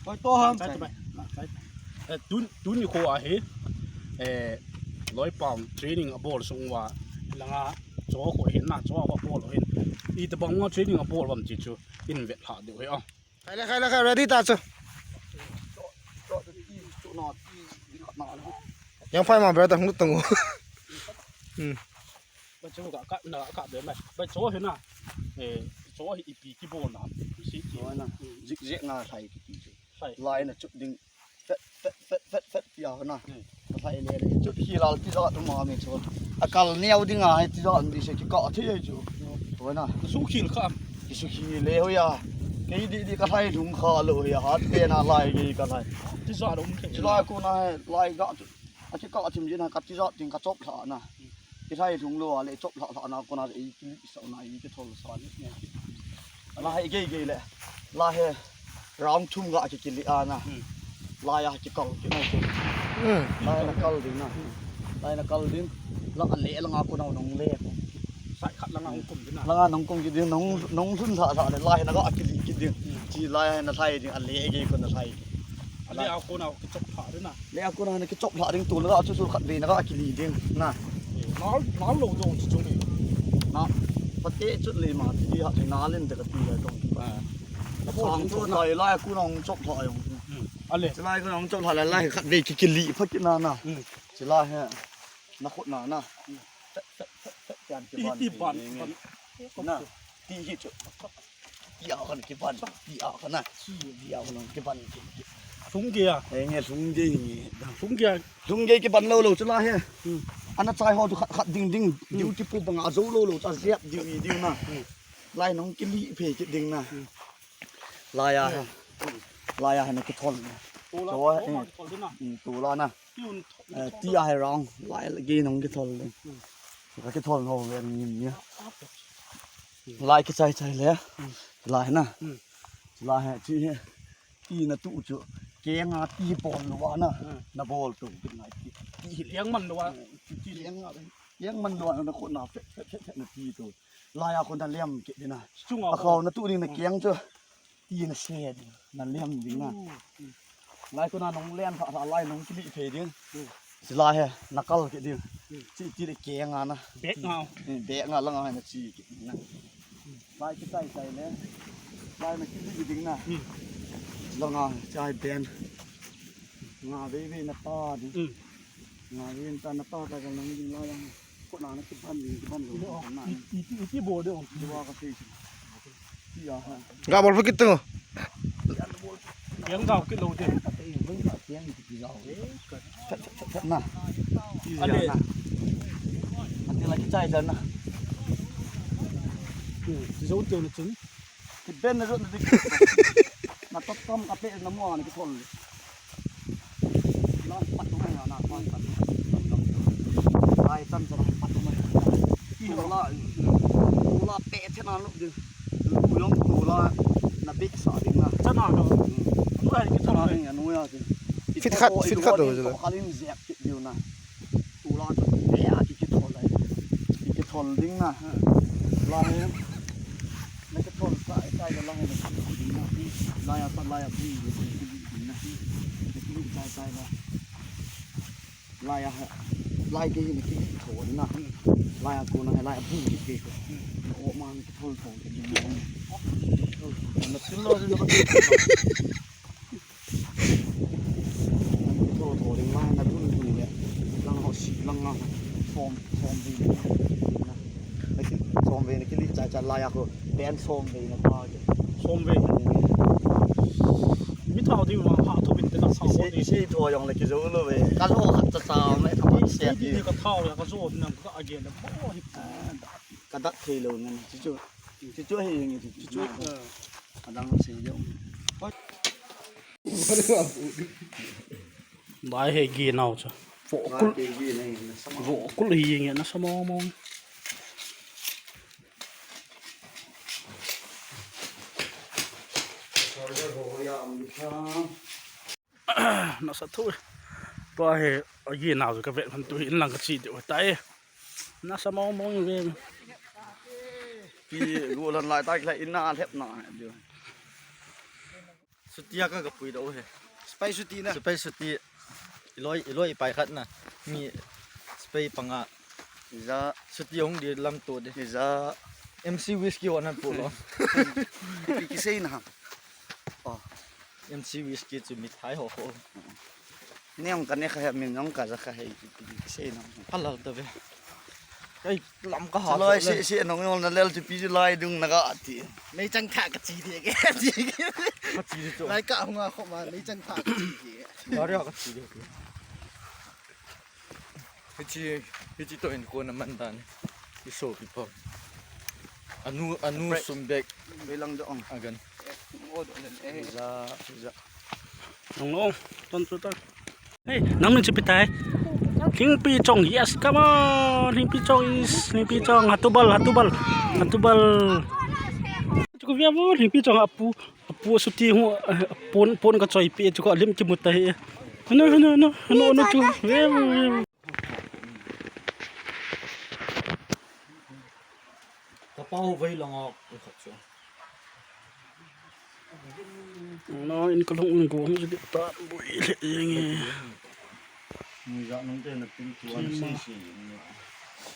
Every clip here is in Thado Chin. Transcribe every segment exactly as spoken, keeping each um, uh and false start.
Koi to ham. Chai, chai. Eh, tun, tuni kho ahi. Eh, loi pam training abol sung uva. Langa cho kho hin na, cho kho bol hin. Itabang nga training abol bam chi chu in vet lha deu hi a. Khai le, khai le, khai, ready ta chu. Yang phai ma brother, hung tang. Hmm. Ba cho ka, ka, na ka be mai. Ba cho hi na. Eh, cho hi ipi kibol na. Si ki. Cho na. Zik zik na khai ki chu. Lai na chut ding. Fet, fet, fet, fet, fet, pia na. Lai le le. Chut khi lal ti za tu ma mi chu. A kal neo ding a, ti za di se ki ka thi chu. Ho na. Su khil kha. Ki su khi le ho ya. Kei di di ka lai lhung kha lo ya. Hat pe na lai kei ka lai. Ti za lo um the. Chu lai ko na lai ga chu. A ki ka thim jin ha ka ti za ting ka chop lha na. Ki lai lhung lo a le chop lha lha na ko na e ki li sa na e ki thol sa ni. Lai gei gei le. Lai he. Round thum ga ki kili ana. Hmm. Lai a ki kal ki nai ki. Hmm. Lai na kal ding na. Lai na kal ding. La a le la nga ko na nong le. Sai khat la nga hung kum ding na. La nga nong kum ki ding, nong, nong sun sa sa le lai na ga ki li ki ding. Hmm. Chi lai na sai ding, a le ge ko na sai. A le a ko na ki chop pha ding na. Le a ko na ki chop pha ding tu la ga chu su khat be na ga ki li ding na. Nal, nal lo dong chu ni. Na. Pa te chu le ma ti ha na len de ka ti ha dong. Ah. Sang chu lai lai ku nong chop lha jong. Hmm. Ale. Chu lai ku nong chop lha lai lai khat vei ki kili pha ki na na. Hmm. Chu lai he. Na khut na na. Hmm. Tet, tet, tet, tet, yan ki ban. Ti ban. Na. Ti hi chu. Ti a kan ki ban. Ti a kan na. Ti a kan ki ban. Lhung ge a. He nge lhung ge nge. Lhung ge a. Lhung ge ki ban lo lo chu lai he. Hmm. Ana chai ho chu khat khat ding ding. Hmm. Diu ti pu bang a zo lo lo cha ziap diu i diu na. Hmm. Lai nong ki li phe ki ding na. Hmm. Lai a he. Lai a he na ki thol na. Tu la, tu la na. Hmm, tu la na. Ti a he rong. Lai ge nong ki thol na. Hmm. Ka ki thol no ve ni ni. Lai ki chai chai le. Hmm. Lai na. Hmm. Lai he ti he. Ti na tu chu. Ke nga ti bol lo na. Hmm. Na bol tu. Ti, ti he. Yang man lo a. Ti yang nga. Yang man lo na ko na fe fe fe fe na ti tu. Lai a ko na lem ke ding na. Chunga a ko. Khau na tu ding na keng chu. Ti na se ding. Na lem ding na. Hmm. Lai ko na nong len pha pha lai nong kili phe ding. Hmm. Chi lai he na kal ke ding. Hmm. Chi ti le keng a na. Bek nga. Hmm, bek nga la nga na chi ke ding na. Lai ki tai tai le. Lai na kili ding na. Hmm. La nga chai ben. Nga ve ve na pa ding. Hmm. Nga yin ta na ta ta ka nang yin la yang. Ko na na ki ban yin ki ban lo na. Iti, iti, iti bo de on. Ki wa ka sei. Ti a ha. Ga bol pha kit tu. Yang ga ki lo de. Ka te yin ka yang ki ki ga. Chat, chat, chat, chat na. Ti a na. Ati la ki chai chan na. Ti zo te na chun. Ki ben na zot na dik. Na top kam ka pe na mo na ki thol. Na pat tu mai na, na pat, pat. Ai tan sa pat tu mai. Ki la, la pe the na lu de. Lu yong tu la na bik sa ding na. Chana ka. Tu ai ki thol ding ya nu ya de. Fit khat, fit khat lo de. Khalin zek ki diu na. Tula chu te a ki kithol lai. Ki kithol ding na. Lai. Na kithol sai sai lai na kithol ding na. Lai a sa lai a bui ding na. Kithol sai sai lai. Lai a. Lai ke hin kithol na. Lai a ko na lai a bui ke ko. O man kithol thol ding na. Na kithol thol. Tho tho ding lai na dun dun le. Lang ho si lang nga. Som, som ve. Na ki, som ve na kili chai chai lai a ko. Pen som ve na pa ke. Som ve. Mi thao ding ma ha tho bin te na sa se, se tho jong le ki zo lo ve. Ka lo khat cha cha me tho se ti. Ka thao ya ka zo na ka a ge na mo hi. Ka dat thei lo ngan. Chu chu. Chu chu hi ngi chu chu. Adang sei deu. Bai he gi nau chu. Vo kul. Vo kul hi nge na sa mong mong. Nasa thu. Tua hi, a gi nau chu ka vet man tu hi in lang ka chi deu tai. Nasa mong mong ve. Pi gu lan lai ta ki lai in na lhep na deu. Chutia ka kapui dau he. Spy chuti na. Spy chuti. Iloi, iloi ipai khat na. Mi spy panga. Iza. Chuti hung di lam to di. Iza. M C Whisky wan han pu lo. Pi kisei na ham. Oh. M C Whisky chu mithai ho ho. Ni ong ka ne kha he, min ong ka za kha he, pi kisei na. Halal ta ve. Ei, lam ka ha. Lai se se nong yol na lel chu pi chu lai dung na ga ti. Meichang tha ka chi di ke. Ka chi di chu. Lai ka hung a kho ma meichang tha ka chi di. Gari ka chi di. Hichi, hichi to in ko na man dan. Iso pi po. Anu, anu sum bek. Belang do ong. Agan. Ngo do len eh. Za, za. Nong nong, ton tu ta. Hey, nang min chu pi tai. Lingpi chong, yes, come on. Lingpi chong is, Lingpi chong, hatubal, hatubal, hatubal. Chu ko via bo, Lingpi chong apu, apu chuti hu, pon, pon ka choi pi chu ko lim ki muta he. No, no, no, no, no chu. Via bo, via bo. Ka pau vai long ok, khat chu. No, in ka long in ko hung ju ta bui le yeng e. Ni ja nang te na pin tu an se se ni.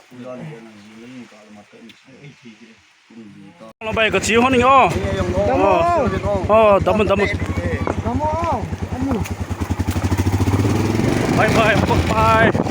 Ku ja ni na ji le in ka ma ta in se. Ei thi thi. Lo bai ka chi hon ngo. Oh, damu, damu. Bye bye, bye bye.